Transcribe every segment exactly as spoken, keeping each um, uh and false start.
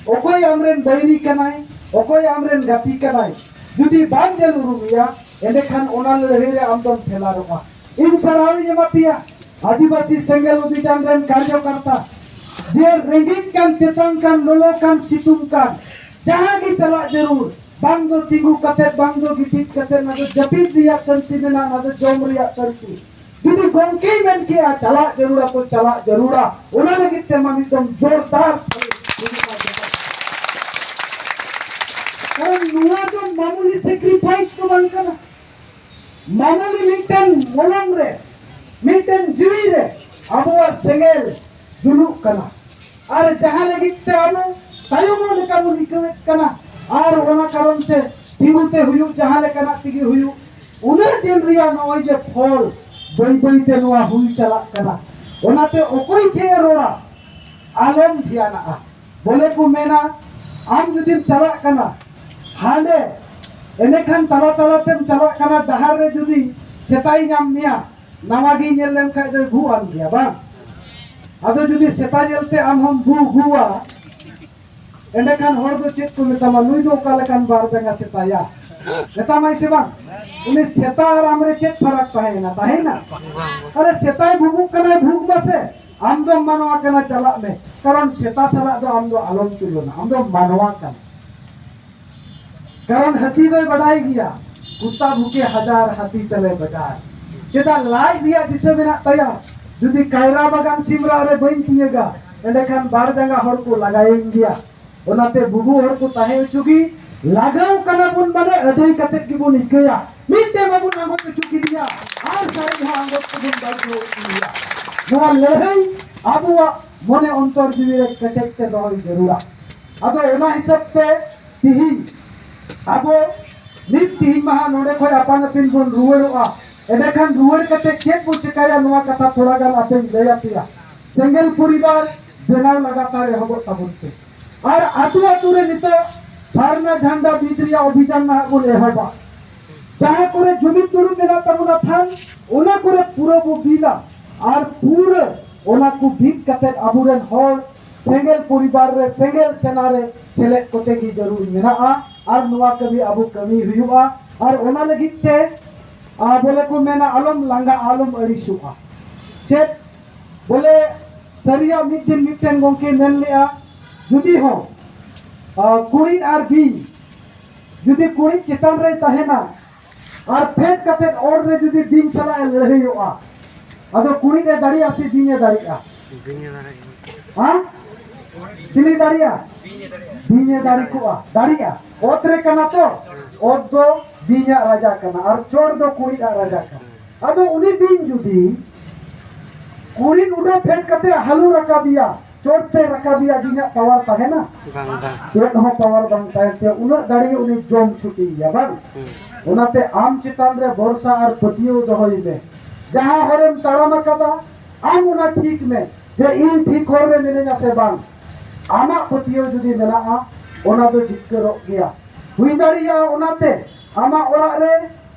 ᱚᱠᱚᱭ ᱟᱢᱨᱮᱱ ᱵᱟᱹᱭᱨᱤ ᱠᱟᱱᱟᱭ, ᱚᱠᱚᱭ ᱟᱢᱨᱮᱱ ᱜᱟᱛᱮ ᱠᱟᱱᱟᱭ, ᱡᱩᱫᱤ ᱵᱟᱢ ᱧᱮᱞ ᱩᱨᱩᱢᱮᱭᱟ, ᱮᱸᱰᱮᱠᱷᱟᱱ ᱚᱱᱟ ᱞᱟᱹᱲᱦᱟᱹᱭ ᱨᱮ ᱟᱢ ᱫᱚᱢ ᱯᱷᱮᱞᱟᱨᱚᱜᱼᱟ᱾ ᱤᱧ ᱥᱟᱨᱦᱟᱣ ᱤᱧ ᱮᱢᱟ ᱯᱮᱭᱟ, ᱟᱹᱫᱤᱵᱟᱹᱥᱤ ᱥᱮᱸᱜᱮᱞ ᱚᱵᱷᱤᱡᱟᱱ ᱨᱮᱱ ᱠᱟᱨᱡᱚᱠᱟᱨᱛᱟ, ᱡᱮ ᱨᱮᱸᱜᱮᱡ ᱠᱟᱱ, ᱛᱮᱛᱟᱝ ᱠᱟᱱ, ᱞᱚᱞᱚ ᱠᱟᱱ, ᱥᱤᱛᱩᱝ ᱠᱟᱱ, ᱡᱟᱦᱟᱸ ᱜᱮ ᱪᱟᱞᱟᱜ ᱡᱟᱹᱨᱩᱲ, ᱵᱟᱝ ᱫᱚ ᱛᱤᱸᱜᱩ ᱠᱟᱛᱮ, ᱵᱟᱝ ᱫᱚ ᱜᱤᱛᱤᱡ ᱠᱟᱛᱮ, ᱚᱱᱟ ᱫᱚ ᱡᱟᱹᱯᱤᱫ ᱨᱮᱭᱟᱜ ᱥᱟᱹᱱᱛᱤ ᱢᱮᱱᱟᱜᱼᱟ, ᱚᱱᱟ ᱫᱚ ᱡᱚᱢ ᱨᱮᱭᱟᱜ ᱥᱟᱹᱱᱛᱤ᱾ ᱡᱩᱫᱤ ᱜᱚᱢᱠᱮᱭ ᱢᱮᱱ ᱠᱮᱜᱼᱟ, ᱪᱟᱞᱟᱜ ᱡᱟᱹᱨᱩᱲᱟ ᱛᱚ ᱪᱟᱞᱟᱜ ᱡᱟᱹᱨᱩᱲᱟ, ᱚᱱᱟ ᱞᱟᱹᱜᱤᱫ ᱛᱮ ᱢᱟ ᱢᱤᱫᱴᱟᱝ ᱡᱳᱨᱫᱟᱨ ᱠᱟᱨᱚᱱ ᱱᱚᱣᱟ ᱫᱚ ᱢᱟᱢᱩᱞᱤ ᱥᱮᱠᱨᱤᱯᱷᱟᱭᱤᱥ ᱫᱚ ᱵᱟᱝ ᱠᱟᱱᱟ᱾ ᱢᱟᱢᱩᱞᱤ ᱢᱤᱫᱴᱮᱱ ᱢᱚᱞᱚᱝ ᱨᱮ, ᱢᱤᱫᱴᱮᱱ ᱡᱤᱣᱤ ᱨᱮ ᱟᱵᱚᱣᱟᱜ ᱥᱮᱸᱜᱮᱞ ᱡᱩᱞᱩᱜ ᱠᱟᱱᱟ᱾ ᱟᱨ ᱡᱟᱦᱟᱸ ᱞᱟᱹᱜᱤᱫ ᱛᱮ ᱟᱵᱚ ᱛᱟᱭᱚᱢᱚᱜ ᱞᱮᱠᱟ ᱵᱚᱱ ᱟᱹᱭᱠᱟᱹᱣᱮᱫ ᱠᱟᱱᱟ, ᱟᱨ ᱚᱱᱟ ᱠᱟᱨᱚᱱ ᱛᱮ ᱛᱤᱸᱜᱩ ᱛᱮ ᱦᱩᱭᱩᱜ, ᱡᱟᱦᱟᱸ ᱞᱮᱠᱟᱱᱟᱜ ᱛᱮᱜᱮ ᱦᱩᱭᱩᱜ, ᱩᱱᱟᱹᱜ ᱫᱤᱱ ᱨᱮᱭᱟᱜ ᱱᱚᱜᱼᱚᱭ ᱡᱮ ᱯᱷᱚᱞ ᱵᱟᱹᱭ ᱵᱟᱹᱭ ᱛᱮ ᱱᱚᱣᱟ ᱦᱩᱭ ᱪᱟᱞᱟᱜ ᱠᱟᱱᱟ᱾ ᱚᱱᱟᱛᱮ ᱚᱠᱚᱭ ᱪᱮᱫ ᱮ ᱨᱚᱲᱟ, ᱟᱞᱚᱢ ᱫᱷᱮᱭᱟᱱᱟᱜᱼᱟ᱾ ᱵᱚᱞᱮ ᱠᱚ ᱢᱮᱱᱟ, ᱟᱢ ᱡᱩᱫᱤᱢ ᱪᱟᱞᱟᱜ ᱠᱟᱱᱟ ᱦᱟᱸᱰᱮ, ᱮᱸᱰᱮᱠᱷᱟᱱ ᱛᱟᱞᱟ ᱛᱟᱞᱟ ᱛᱮᱢ ᱪᱟᱞᱟᱜ ᱠᱟᱱᱟ, ᱰᱟᱦᱟᱨ ᱨᱮ ᱡᱩᱫᱤ ᱥᱮᱛᱟᱭ ᱧᱟᱢ ᱢᱮᱭᱟ, ᱱᱟᱣᱟ ᱜᱮᱭ ᱧᱮᱞ ᱞᱮᱱᱠᱷᱟᱡ ᱫᱚᱭ ᱵᱷᱩ ᱟᱢ ᱜᱮᱭᱟ, ᱵᱟᱝ? ᱟᱫᱚ ᱡᱩᱫᱤ ᱥᱮᱛᱟ ᱧᱮᱞᱛᱮ ᱟᱢ ᱦᱚᱸᱢ ᱵᱷᱩ ᱵᱷᱩᱣᱟ, ᱮᱸᱰᱮᱠᱷᱟᱱ ᱦᱚᱲ ᱫᱚ ᱪᱮᱫ ᱠᱚ ᱢᱮᱛᱟᱢᱟ, "ᱱᱩᱭ ᱫᱚ ᱚᱠᱟ ᱞᱮᱠᱟᱱ ᱵᱟᱨ ᱡᱟᱸᱜᱟ ᱥᱮᱛᱟᱭᱟ?" ᱢᱮᱛᱟᱢᱟᱭ ᱥᱮ ᱵᱟᱝ? ᱩᱱᱤ ᱥᱮᱛᱟ ᱟᱨ ᱟᱢᱨᱮ ᱪᱮᱫ ᱯᱷᱟᱨᱟᱠ ᱛᱟᱦᱮᱸᱭᱮᱱᱟ? ᱛᱟᱦᱮᱸᱭᱮᱱᱟ? ᱟᱨᱮ, ᱥᱮᱛᱟᱭ ᱵᱷᱩᱜᱩᱜ ᱠᱟᱱᱟᱭ, ᱵᱷᱩᱜ ᱢᱟᱥᱮ, ᱟᱢ ᱫᱚᱢ ᱢᱟᱱᱣᱟ ᱠᱟᱱᱟ, ᱪᱟᱞᱟᱜ ᱢᱮ᱾ ᱠᱟᱨᱚᱱ ᱥᱮᱛᱟ ᱥᱟᱞᱟᱜ ᱫᱚ ᱟᱢ ᱫᱚ ᱟᱞᱚᱢ ᱛᱩᱞᱚᱱᱟ, ᱟᱢ ᱫᱚ ᱢᱟᱱᱣᱟ ᱠᱟᱱᱟ᱾ ᱠᱟᱨᱚᱱ ᱦᱟᱹᱛᱤ ᱫᱚᱭ ᱵᱟᱰᱟᱭ ᱜᱮᱭᱟ, "ᱠᱩᱛᱟ ᱵᱷᱩᱠᱮ ᱦᱟᱡᱟᱨ, ᱦᱟᱹᱛᱤ ᱪᱟᱞᱮ ᱵᱟᱡᱟᱨ"᱾ ᱪᱮᱫᱟᱜ? ᱞᱟᱡ ᱨᱮᱭᱟᱜ ᱫᱤᱥᱟᱹ ᱢᱮᱱᱟᱜ ᱛᱟᱭᱟ᱾ ᱡᱩᱫᱤ ᱠᱟᱭᱨᱟ ᱵᱟᱜᱟᱱ ᱥᱤᱢᱨᱟᱜ ᱨᱮ ᱵᱟᱹᱧ ᱛᱤᱭᱟᱹᱜᱟ, ᱮᱸᱰᱮᱠᱷᱟᱱ ᱵᱟᱨ ᱡᱟᱸᱜᱟ ᱦᱚᱲ ᱠᱚ ᱞᱟᱜᱟᱭᱮᱧ ᱜᱮᱭᱟ᱾ ᱚᱱᱟᱛᱮ ᱵᱩᱵᱩ ᱦᱚᱲ ᱠᱚ ᱛᱟᱦᱮᱸ ᱦᱚᱪᱚ ᱜᱮ, ᱞᱟᱜᱟᱣ ᱠᱟᱱᱟ ᱵᱚᱱ ᱢᱟᱱᱮ ᱟᱹᱫᱟᱹᱭ ᱠᱟᱛᱮ ᱜᱮᱵᱚᱱ ᱤᱠᱟᱹᱭᱟ᱾ ᱢᱤᱫᱴᱮᱱ ᱢᱟᱵᱚᱱ ᱟᱸᱜᱚᱪ ᱦᱚᱪᱚ ᱠᱮᱫᱮᱭᱟ, ᱟᱨ ᱥᱟᱨᱮᱡ ᱦᱚᱸ ᱟᱸᱜᱚᱪ ᱛᱮᱵᱚᱱ ᱵᱟᱹᱲᱛᱤ ᱦᱚᱪᱚᱭᱮᱭᱟ᱾ ᱱᱚᱣᱟ ᱞᱟᱹᱲᱦᱟᱹᱭ ᱟᱵᱚᱣᱟᱜ ᱢᱚᱱᱮ ᱚᱱᱛᱚᱨ ᱡᱤᱣᱤ ᱨᱮ ᱠᱮᱴᱮᱡ ᱛᱮ ᱫᱚᱦᱚᱭ ᱡᱟᱹᱨᱩᱲᱟ᱾ ᱟᱫᱚ ᱚᱱᱟ ᱦᱤᱥᱟᱹᱵ ᱛᱮ ᱛᱤᱦᱤᱧ ᱟᱵᱚ ᱱᱤᱛ ᱛᱤᱦᱤᱧ ᱢᱟᱦᱟ ᱱᱚᱰᱮ ᱠᱷᱚᱱ ᱟᱯᱟᱱ ᱟᱹᱯᱤᱱ ᱵᱚᱱ ᱨᱩᱣᱟᱹᱲᱚᱜᱼᱟ᱾ ᱮᱸᱰᱮᱠᱷᱟᱱ ᱨᱩᱣᱟᱹᱲ ᱠᱟᱛᱮ ᱪᱮᱫ ᱵᱚ ᱪᱮᱠᱟᱭᱟ, ᱱᱚᱣᱟ ᱠᱟᱛᱷᱟ ᱛᱷᱚᱲᱟ ᱜᱟᱱ ᱟᱯᱮᱧ ᱞᱟᱹᱭ ᱟᱯᱮᱭᱟ᱾ ᱥᱮᱸᱜᱮᱞ ᱯᱚᱨᱤᱵᱟᱨ ᱵᱮᱱᱟᱣ ᱞᱟᱜᱟᱛᱟᱨ ᱮᱦᱚᱵᱚᱜ ᱛᱟᱵᱚᱱ ᱯᱮ᱾ ᱟᱨ ᱟᱹᱛᱩ ᱟᱹᱛᱩ ᱨᱮ ᱱᱤᱛᱚᱜ ᱥᱟᱨᱱᱟ ᱡᱷᱟᱱᱰᱟ ᱵᱤᱫ ᱨᱮᱭᱟᱜ ᱚᱵᱷᱤᱡᱟᱱ ᱱᱟᱦᱟᱜ ᱵᱚᱱ ᱮᱦᱚᱵᱟ᱾ ᱡᱟᱦᱟᱸ ᱠᱚᱨᱮ ᱡᱩᱢᱤᱫ ᱫᱩᱲᱩᱵ ᱢᱮᱱᱟᱜ ᱛᱟᱵᱚᱱᱟ ᱛᱷᱟᱱ, ᱚᱱᱟ ᱠᱚᱨᱮ ᱯᱩᱨᱟᱹ ᱵᱚ ᱵᱤᱫᱟ᱾ ᱟᱨ ᱯᱩᱨᱟᱹ ᱚᱱᱟ ᱠᱚ ᱵᱤᱫ ᱠᱟᱛᱮ ᱟᱵᱚᱨᱮᱱ ᱦᱚᱲ ᱥᱮᱸᱜᱮᱞ ᱯᱚᱨᱤᱵᱟᱨ ᱨᱮ, ᱥᱮᱸᱜᱮᱞ ᱥᱮᱱᱟ ᱨᱮ ᱥᱮᱞᱮᱫ ᱠᱚᱛᱮ ᱜᱮ ᱡᱟᱹᱨᱩᱲ ᱢᱮᱱᱟᱜᱼᱟ᱾ ᱟᱨ ᱱᱚᱣᱟ ᱠᱟᱹᱢᱤ ᱟᱵᱚ ᱠᱟᱹᱢᱤ ᱦᱩᱭᱩᱜᱼᱟ᱾ ᱟᱨ ᱚᱱᱟ ᱞᱟᱹᱜᱤᱫ ᱛᱮ, ᱟᱨ ᱵᱚᱞᱮ ᱠᱚ ᱢᱮᱱᱟ, ᱟᱞᱚᱢ ᱞᱟᱸᱜᱟ, ᱟᱞᱚᱢ ᱟᱹᱲᱤᱥᱚᱜᱼᱟ᱾ ᱪᱮᱫ ᱵᱚᱞᱮ ᱥᱟᱹᱨᱤᱭᱟᱜ ᱢᱤᱫ ᱫᱤᱱ ᱢᱤᱫᱴᱮᱱ ᱜᱚᱢᱠᱮ ᱢᱮᱱ ᱞᱮᱜᱼᱟ, ᱡᱩᱫᱤ ᱦᱚᱸ, ᱟᱨ ᱠᱩᱲᱤᱫ ᱟᱨ ᱵᱤᱧ, ᱡᱩᱫᱤ ᱠᱩᱲᱤᱫ ᱪᱮᱛᱟᱱ ᱨᱮᱭ ᱛᱟᱦᱮᱱᱟ ᱟᱨ ᱯᱷᱮᱰ ᱠᱟᱛᱮ ᱚᱨ ᱨᱮ ᱡᱩᱫᱤ ᱵᱤᱧ ᱥᱟᱞᱟᱜ ᱮ ᱞᱟᱹᱲᱦᱟᱹᱭᱚᱜᱼᱟ, ᱟᱫᱚ ᱠᱩᱲᱤᱫ ᱮ ᱫᱟᱲᱮᱭᱟᱜᱼᱟ ᱥᱮ ᱵᱤᱧ ᱮ ᱫᱟᱲᱮᱭᱟᱜᱼᱟ? ᱵᱤᱧ ᱮ ᱫᱟᱲᱮᱭᱟᱜᱼᱟ᱾ ᱦᱮᱸ? ᱪᱤᱞᱤ ᱫᱟᱲᱮᱭᱟᱜᱼᱟ? ᱵᱤᱧ ᱮ ᱫᱟᱲᱮ ᱠᱚᱜᱼᱟ, ᱫᱟᱲᱮᱭᱟᱜᱼᱟ᱾ ᱚᱛ ᱨᱮ ᱠᱟᱱᱟ ᱛᱚ, ᱚᱛ ᱫᱚ ᱵᱤᱧᱟᱜ ᱨᱟᱡᱟ ᱠᱟᱱᱟ ᱟᱨ ᱪᱚᱴ ᱫᱚ ᱠᱩᱲᱤᱫ ᱟᱜ ᱨᱟᱡᱟ ᱠᱟᱱᱟ᱾ ᱟᱫᱚ ᱩᱱᱤ ᱵᱤᱧ ᱡᱩᱫᱤ ᱠᱩᱲᱤᱫ ᱩᱰᱟᱹᱣ ᱯᱷᱮᱰ ᱠᱟᱛᱮ ᱦᱟᱹᱞᱩ ᱨᱟᱠᱟᱵᱮᱭᱟ, ᱪᱚᱴ ᱛᱮ ᱨᱟᱠᱟᱵᱮᱭᱟ, ᱵᱤᱧᱟᱜ ᱯᱟᱣᱟᱨ ᱛᱟᱦᱮᱱᱟ? ᱵᱟᱝ, ᱵᱟᱝ᱾ ᱪᱮᱫ ᱦᱚᱸ ᱯᱟᱣᱟᱨ ᱵᱟᱝ ᱛᱟᱦᱮᱱ ᱛᱟᱭᱟ᱾ ᱩᱱᱟᱹᱜ ᱫᱟᱲᱮ ᱩᱱᱤ ᱡᱚᱢ ᱪᱷᱩᱴᱤᱭᱮᱭᱟ, ᱵᱟᱝ? ᱦᱩᱸ᱾ ᱚᱱᱟᱛᱮ ᱟᱢ ᱪᱮᱛᱟᱱ ᱨᱮ ᱵᱷᱚᱨᱥᱟ ᱟᱨ ᱯᱟᱹᱛᱭᱟᱹᱣ ᱫᱚᱦᱚᱭ ᱢᱮ᱾ ᱡᱟᱦᱟᱸ ᱦᱚᱨᱮᱢ ᱛᱟᱲᱟᱢ ᱟᱠᱟᱫᱟ, ᱟᱢ ᱚᱱᱟ ᱴᱷᱤᱠ ᱢᱮ ᱡᱮ ᱤᱧ ᱴᱷᱤᱠ ᱦᱚᱨ ᱨᱮ ᱢᱤᱱᱟᱹᱧᱟ ᱥᱮ ᱵᱟᱝ᱾ ᱟᱢᱟᱜ ᱯᱟᱹᱛᱭᱟᱹᱣ ᱡᱩᱫᱤ ᱢᱮᱱᱟᱜᱼᱟ, ᱚᱱᱟ ᱫᱚ ᱡᱤᱛᱠᱟᱹᱨᱚᱜ ᱜᱮᱭᱟ᱾ ᱦᱩᱭ ᱫᱟᱲᱮᱭᱟᱜᱼᱟ ᱚᱱᱟᱛᱮ ᱟᱢᱟᱜ ᱚᱲᱟᱜ ᱨᱮ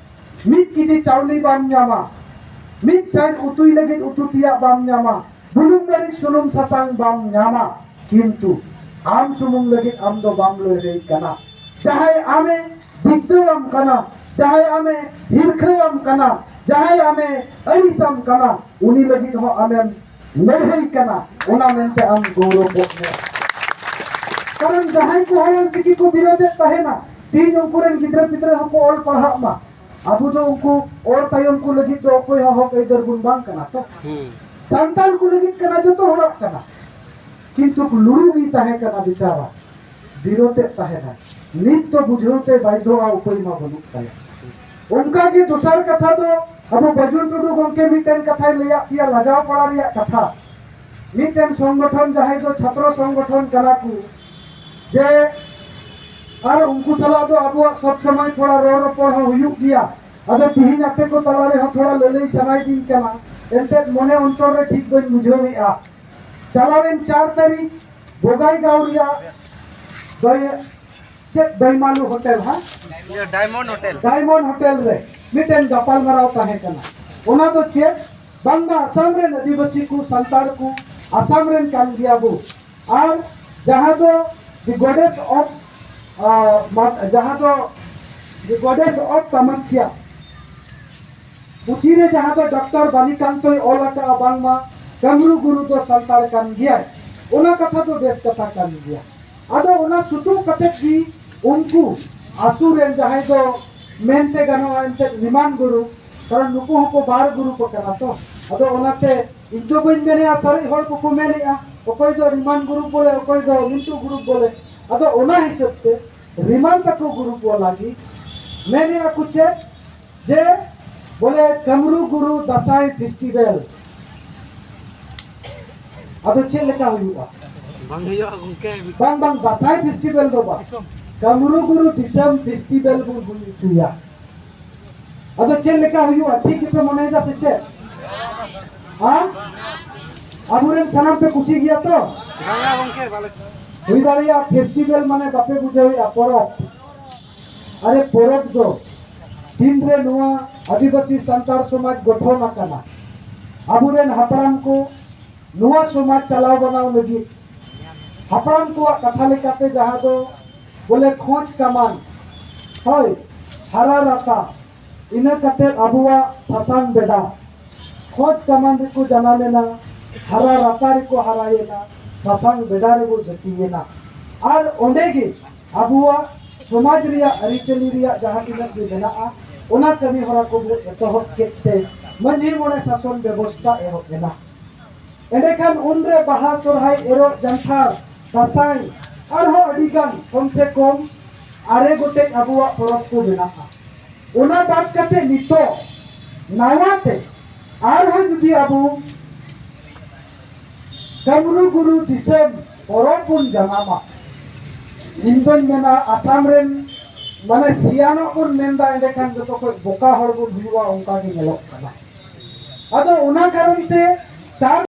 ᱢᱤᱫ ᱠᱮᱡᱤ ᱪᱟᱣᱞᱮ ᱵᱟᱢ ᱧᱟᱢᱟ, ᱢᱤᱫ ᱥᱟᱭ ᱩᱛᱩᱭ ᱞᱟᱹᱜᱤᱫ ᱩᱛᱩ ᱛᱮᱭᱟᱜ ᱵᱟᱢ ᱧᱟᱢᱟ, ᱵᱩᱞᱩᱝ ᱢᱟᱹᱨᱤᱪ ᱥᱩᱱᱩᱢ ᱥᱟᱥᱟᱝ ᱵᱟᱢ ᱧᱟᱢᱟ, ᱠᱤᱱᱛᱩ ᱟᱢ ᱥᱩᱢᱩᱝ ᱞᱟᱹᱜᱤᱫ ᱟᱢ ᱫᱚ ᱵᱟᱢ ᱞᱟᱹᱲᱦᱟᱹᱭ ᱠᱟᱱᱟ᱾ ᱡᱟᱦᱟᱸᱭ ᱟᱢᱮ ᱫᱤᱜᱫᱟᱹᱣᱟᱢ ᱠᱟᱱᱟ, ᱡᱟᱦᱟᱸᱭ ᱟᱢᱮ ᱦᱤᱨᱠᱷᱟᱹᱣᱟᱢ ᱠᱟᱱᱟ, ᱡᱟᱦᱟᱸᱭ ᱟᱢᱮ ᱟᱹᱲᱤᱥᱟᱢ ᱠᱟᱱᱟ, ᱩᱱᱤ ᱞᱟᱹᱜᱤᱫ ᱦᱚᱸ ᱟᱢᱮᱢ ᱞᱟᱹᱲᱦᱟᱹᱭ ᱠᱟᱱᱟ, ᱚᱱᱟ ᱢᱮᱱᱛᱮ ᱟᱢ ᱜᱚᱨᱚᱵᱚᱜ ᱢᱮ᱾ ᱠᱟᱨᱚᱱ ᱡᱟᱦᱟᱸᱭ ᱠᱚ ᱦᱚᱲ ᱚᱞᱪᱤᱠᱤ ᱠᱚ ᱵᱤᱨᱳᱫᱮᱫ ᱛᱟᱦᱮᱱᱟ, ᱛᱮᱦᱮᱧ ᱩᱱᱠᱩ ᱨᱮᱱ ᱜᱤᱫᱽᱨᱟᱹ ᱯᱤᱫᱽᱨᱟᱹ ᱦᱚᱸᱠᱚ ᱚᱞ ᱯᱟᱲᱦᱟᱜ ᱢᱟ᱾ ᱟᱵᱚ ᱫᱚ ᱩᱱᱠᱩ ᱚᱞ ᱛᱟᱭᱚᱢ ᱠᱚ ᱞᱟᱹᱜᱤᱫ ᱫᱚ ᱚᱠᱚᱭ ᱦᱚᱸ ᱦᱚᱠ ᱟᱹᱭᱫᱟᱹᱨ ᱵᱚᱱ ᱵᱟᱝ ᱠᱟᱱᱟ ᱛᱚ᱾ ᱦᱩᱸ᱾ ᱥᱟᱱᱛᱟᱲ ᱠᱚ ᱞᱟᱹᱜᱤᱫ ᱠᱟᱱᱟ, ᱡᱚᱛᱚ ᱦᱚᱲᱟᱜ ᱠᱟᱱᱟ᱾ ᱠᱤᱱᱛᱩ ᱞᱩᱲᱩ ᱜᱮ ᱛᱟᱦᱮᱸ ᱠᱟᱱᱟ ᱵᱮᱪᱟᱨᱟ, ᱵᱤᱨᱳᱫᱮᱫ ᱛᱟᱦᱮᱱᱟ᱾ ᱱᱤᱛ ᱫᱚ ᱵᱩᱡᱷᱟᱹᱣ ᱛᱮ ᱵᱟᱫᱽᱫᱷᱚᱜᱼᱟ, ᱩᱯᱟᱹᱭ ᱢᱟ ᱵᱟᱹᱱᱩᱜ ᱛᱟᱭᱟ᱾ ᱚᱱᱠᱟ ᱜᱮ ᱫᱚᱥᱟᱨ ᱠᱟᱛᱷᱟ ᱫᱚ, ᱟᱵᱚ ᱵᱟᱹᱡᱩᱱ ᱴᱩᱰᱩ ᱜᱚᱢᱠᱮ ᱢᱤᱫᱴᱮᱱ ᱠᱟᱛᱷᱟᱭ ᱞᱟᱹᱭᱟᱫ ᱯᱮᱭᱟ, ᱞᱟᱡᱟᱣ ᱯᱟᱲᱟ ᱨᱮᱭᱟᱜ ᱠᱟᱛᱷᱟ᱾ ᱢᱤᱫᱴᱮᱱ ᱥᱚᱝᱜᱚᱴᱷᱚᱱ, ᱡᱟᱦᱟᱸᱭ ᱫᱚ ᱪᱷᱟᱛᱨᱚ ᱥᱚᱝᱜᱚᱴᱷᱚᱱ ᱠᱟᱱᱟ ᱠᱚ, ᱡᱮ ᱟᱨ ᱩᱱᱠᱩ ᱥᱟᱞᱟᱜ ᱫᱚ ᱟᱵᱚᱣᱟᱜ ᱥᱚᱵ ᱥᱚᱢᱚᱭ ᱛᱷᱚᱲᱟ ᱨᱚᱲ ᱨᱚᱯᱚᱲ ᱦᱚᱸ ᱦᱩᱭᱩᱜ ᱜᱮᱭᱟ᱾ ᱟᱫᱚ ᱛᱤᱦᱤᱧ ᱟᱯᱮ ᱠᱚ ᱛᱟᱞᱟ ᱨᱮᱦᱚᱸ ᱛᱷᱚᱲᱟ ᱞᱟᱹᱞᱟᱹᱭ ᱥᱟᱱᱟᱭᱮᱫᱤᱧ ᱠᱟᱱᱟ, ᱮᱱᱛᱮᱫ ᱢᱚᱱᱮ ᱚᱱᱛᱚᱨ ᱨᱮ ᱴᱷᱤᱠ ᱵᱟᱹᱧ ᱵᱩᱡᱷᱟᱹᱣᱮᱫᱼᱟ᱾ ᱪᱟᱞᱟᱣᱮᱱ ᱪᱟᱨ ᱛᱟᱹᱨᱤᱠᱷ ᱵᱚᱜᱟᱭᱜᱟᱸᱣ ᱨᱮᱭᱟᱜ ᱫᱚᱭ-, ᱪᱮᱫ ᱫᱚᱭᱢᱟᱞᱩ ᱦᱳᱴᱮᱞ, ᱦᱟᱸ? ᱤᱭᱟᱹ, ᱰᱟᱭᱢᱚᱱᱰ ᱦᱳᱴᱮᱞ᱾ ᱰᱟᱭᱢᱚᱱᱰ ᱦᱳᱴᱮᱞ ᱨᱮ ᱢᱤᱫᱴᱮᱱ ᱜᱟᱯᱟᱞᱢᱟᱨᱟᱣ ᱛᱟᱦᱮᱸ ᱠᱟᱱᱟ᱾ ᱚᱱᱟ ᱫᱚ ᱪᱮᱫ? ᱵᱟᱝᱢᱟ ᱟᱥᱟᱢ ᱨᱮᱱ ᱟᱹᱫᱤᱵᱟᱹᱥᱤ ᱠᱚ, ᱥᱟᱱᱛᱟᱲ ᱠᱚ, ᱟᱥᱟᱢ ᱨᱮᱱ ᱠᱟᱱ ᱜᱮᱭᱟ ᱵᱚ, ᱟᱨ ᱡᱟᱦᱟᱸ ᱫᱚ The Goddess of, ᱟᱸ, ᱢᱟ-, ᱡᱟᱦᱟᱸ ᱫᱚ The Goddess of Kamakhya ᱯᱩᱛᱷᱤ ᱨᱮ ᱡᱟᱦᱟᱸ ᱫᱚ ᱰᱚᱠᱴᱚᱨ ᱵᱟᱞᱤᱠᱟᱱᱛᱚᱭ ᱚᱞ ᱟᱠᱟᱫᱼᱟ, ᱵᱟᱝᱢᱟ ᱠᱟᱢᱨᱩ ᱜᱩᱨᱩ ᱫᱚ ᱥᱟᱱᱛᱟᱲ ᱠᱟᱱ ᱜᱮᱭᱟᱭ, ᱚᱱᱟ ᱠᱟᱛᱷᱟ ᱫᱚ ᱵᱮᱥ ᱠᱟᱛᱷᱟ ᱠᱟᱱ ᱜᱮᱭᱟ᱾ ᱟᱫᱚ ᱚᱱᱟ ᱥᱩᱛᱩᱜ ᱠᱟᱛᱮ ᱜᱮ ᱩᱱᱠᱩ ᱟᱥᱩ ᱨᱮᱱ ᱡᱟᱦᱟᱸᱭ ᱫᱚ ᱢᱮᱱᱛᱮ ᱜᱟᱱᱚᱜᱼᱟ ᱮᱱᱛᱮᱫ ᱨᱤᱢᱟᱱ ᱜᱩᱨᱩ, ᱠᱟᱨᱚᱱ ᱱᱩᱠᱩ ᱦᱚᱸᱠᱚ ᱵᱟᱨ ᱜᱩᱨᱩ ᱠᱚ ᱠᱟᱱᱟ ᱛᱚ᱾ ᱟᱫᱚ ᱚᱱᱟᱛᱮ ᱤᱧ ᱫᱚ ᱵᱟᱹᱧ ᱢᱮᱱᱮᱜᱼᱟ, ᱥᱟᱨᱮᱡ ᱦᱚᱲ ᱠᱚᱠᱚ ᱢᱮᱱᱮᱜᱼᱟ, ᱚᱠᱚᱭ ᱫᱚ ᱨᱤᱢᱟᱱ ᱜᱩᱨᱩ ᱵᱚᱞᱮ, ᱚᱠᱚᱭ ᱫᱚ ᱢᱤᱱᱴᱩ ᱜᱩᱨᱩ ᱵᱚᱞᱮ᱾ ᱟᱫᱚ ᱚᱱᱟ ᱦᱤᱥᱟᱹᱵ ᱛᱮ ᱨᱤᱢᱟᱱ ᱛᱟᱠᱚ ᱜᱩᱨᱩ ᱠᱚ ᱞᱟᱹᱜᱤᱫ ᱢᱮᱱᱮᱜᱼᱟ ᱠᱚ ᱪᱮᱫ, ᱡᱮ ᱵᱚᱞᱮ ᱠᱟᱢᱨᱩ ᱜᱩᱨᱩ ᱫᱟᱸᱥᱟᱭ ᱯᱷᱮᱥᱴᱤᱵᱷᱮᱞ᱾ ᱟᱫᱚ ᱪᱮᱫ ᱞᱮᱠᱟ ᱦᱩᱭᱩᱜᱼᱟ? ᱵᱟᱝ ᱦᱩᱭᱩᱜᱼᱟ ᱜᱚᱝᱠᱮ᱾ ᱵᱟᱝ, ᱵᱟᱝ, ᱫᱟᱸᱥᱟᱭ ᱯᱷᱮᱥᱴᱤᱵᱷᱮᱞ ᱫᱚ ᱵᱟᱝ, ᱫᱤᱥᱚᱢ᱾ ᱠᱟᱢᱨᱩ ᱜᱩᱨᱩ ᱫᱤᱥᱚᱢ ᱯᱷᱮᱥᱴᱤᱵᱷᱮᱞ ᱵᱚᱱ ᱦᱩᱭ ᱦᱚᱪᱚᱭᱟ᱾ ᱟᱫᱚ ᱪᱮᱫ ᱞᱮᱠᱟ ᱦᱩᱭᱩᱜᱼᱟ? ᱴᱷᱤᱠ ᱜᱮᱯᱮ ᱢᱚᱱᱮᱭᱮᱫᱟ ᱥᱮ ᱪᱮᱫ? ᱦᱮᱸ? ᱟᱵᱚᱨᱮᱱ ᱥᱟᱱᱟᱢ ᱯᱮ ᱠᱩᱥᱤ ᱜᱮᱭᱟ ᱛᱚ? ᱵᱟᱝᱟ ᱜᱚᱝᱠᱮ, ᱵᱟᱞᱮ ᱠᱩᱥᱤ᱾ ᱦᱩᱭ ᱫᱟᱲᱮᱭᱟᱜᱼᱟ ᱯᱷᱮᱥᱴᱤᱵᱷᱮᱞ ᱢᱟᱱᱮ ᱵᱟᱯᱮ ᱵᱩᱡᱷᱟᱹᱣᱮᱫᱼᱟ, ᱯᱚᱨᱚᱵᱽ᱾ ᱟᱨᱮ ᱯᱚᱨᱚᱵᱽ ᱫᱚ ᱛᱤᱱᱨᱮ ᱱᱚᱣᱟ ᱟᱹᱫᱤᱵᱟᱹᱥᱤ ᱥᱟᱱᱛᱟᱲ ᱥᱚᱢᱟᱡᱽ ᱜᱚᱴᱷᱚᱱ ᱟᱠᱟᱱᱟ, ᱟᱵᱚᱨᱮᱱ ᱦᱟᱯᱲᱟᱢ ᱠᱚ ᱱᱚᱣᱟ ᱥᱚᱢᱟᱡᱽ ᱪᱟᱞᱟᱣ ᱵᱟᱱᱟᱣ ᱞᱟᱹᱜᱤᱫ ᱦᱟᱯᱲᱟᱢ ᱠᱚᱣᱟᱜ ᱠᱟᱛᱷᱟ ᱞᱮᱠᱟᱛᱮ ᱡᱟᱦᱟᱸ ᱫᱚ ᱵᱚᱞᱮ ᱠᱷᱚᱸᱪ ᱠᱟᱢᱟᱱ, ᱦᱳᱭ, ᱦᱟᱨᱟ ᱨᱟᱛᱟ, ᱤᱱᱟᱹ ᱠᱟᱛᱮ ᱟᱵᱚᱣᱟᱜ ᱥᱟᱥᱟᱝ ᱵᱮᱰᱟ, ᱠᱷᱚᱸᱪ ᱠᱟᱢᱟᱱ ᱨᱮᱠᱚ ᱡᱟᱱᱟᱢᱮᱱᱟ, ᱦᱟᱨᱟ ᱨᱟᱛᱟ ᱨᱮᱠᱚ ᱦᱟᱨᱟᱭᱮᱱᱟ, ᱥᱟᱥᱟᱝ ᱵᱮᱰᱟ ᱨᱮᱵᱚ ᱡᱟᱹᱛᱤᱭᱮᱱᱟ᱾ ᱟᱨ ᱚᱸᱰᱮ ᱜᱮ ᱟᱵᱚᱣᱟᱜ ᱥᱚᱢᱟᱡᱽ ᱨᱮᱭᱟᱜ ᱟᱹᱨᱤᱪᱟᱹᱞᱤ ᱨᱮᱭᱟᱜ ᱡᱟᱦᱟᱸ ᱛᱤᱱᱟᱹᱜ ᱜᱮ ᱢᱮᱱᱟᱜᱼᱟ, ᱚᱱᱟ ᱠᱟᱹᱢᱤ ᱦᱚᱨᱟ ᱠᱚᱵᱚ ᱮᱛᱚᱦᱚᱵ ᱠᱮᱫ ᱛᱮ ᱢᱟᱹᱡᱷᱤ ᱢᱚᱬᱮ ᱥᱟᱥᱚᱱ ᱵᱮᱵᱚᱥᱛᱷᱟ ᱮᱦᱚᱵ ᱮᱱᱟ᱾ ᱮᱸᱰᱮᱠᱷᱟᱱ ᱩᱱᱨᱮ ᱵᱟᱦᱟ, ᱥᱚᱨᱦᱟᱭ, ᱮᱨᱚᱜ, ᱡᱟᱱᱛᱷᱟᱲ, ᱫᱟᱸᱥᱟᱭ, ᱟᱨᱦᱚᱸ ᱟᱹᱰᱤ ᱜᱟᱱ, ᱠᱚᱢ ᱥᱮ ᱠᱚᱢ ᱟᱨᱮ ᱜᱚᱴᱮᱡ ᱟᱵᱚᱣᱟᱜ ᱯᱚᱨᱚᱵᱽ ᱠᱚ ᱢᱮᱱᱟᱜᱼᱟ᱾ ᱚᱱᱟ ᱵᱟᱫ ᱠᱟᱛᱮ ᱱᱤᱛᱚᱜ ᱱᱟᱣᱟ ᱛᱮ ᱟᱨᱦᱚᱸ ᱡᱩᱫᱤ ᱟᱵᱚ ᱠᱟᱢᱨᱩ ᱜᱩᱨᱩ ᱫᱤᱥᱚᱢ ᱯᱚᱨᱚᱵᱽ ᱵᱚᱱ ᱡᱟᱱᱟᱢᱟ, ᱤᱧ ᱫᱚᱧ ᱢᱮᱱᱟ ᱟᱥᱟᱢ ᱨᱮᱱ ᱢᱟᱱᱮ ᱥᱤᱭᱟᱱᱚᱜ ᱵᱚᱱ ᱢᱮᱱᱫᱟ, ᱮᱸᱰᱮᱠᱷᱟᱱ ᱡᱚᱛᱚ ᱠᱷᱚᱡ ᱵᱚᱠᱟ ᱦᱚᱲ ᱵᱚᱱ ᱦᱩᱭᱩᱜᱼᱟ, ᱚᱱᱠᱟ ᱜᱮ ᱧᱮᱞᱚᱜ ᱠᱟᱱᱟ᱾ ᱟᱫᱚ ᱚᱱᱟ ᱠᱟᱨᱚᱱ ᱛᱮ ᱪᱟᱨ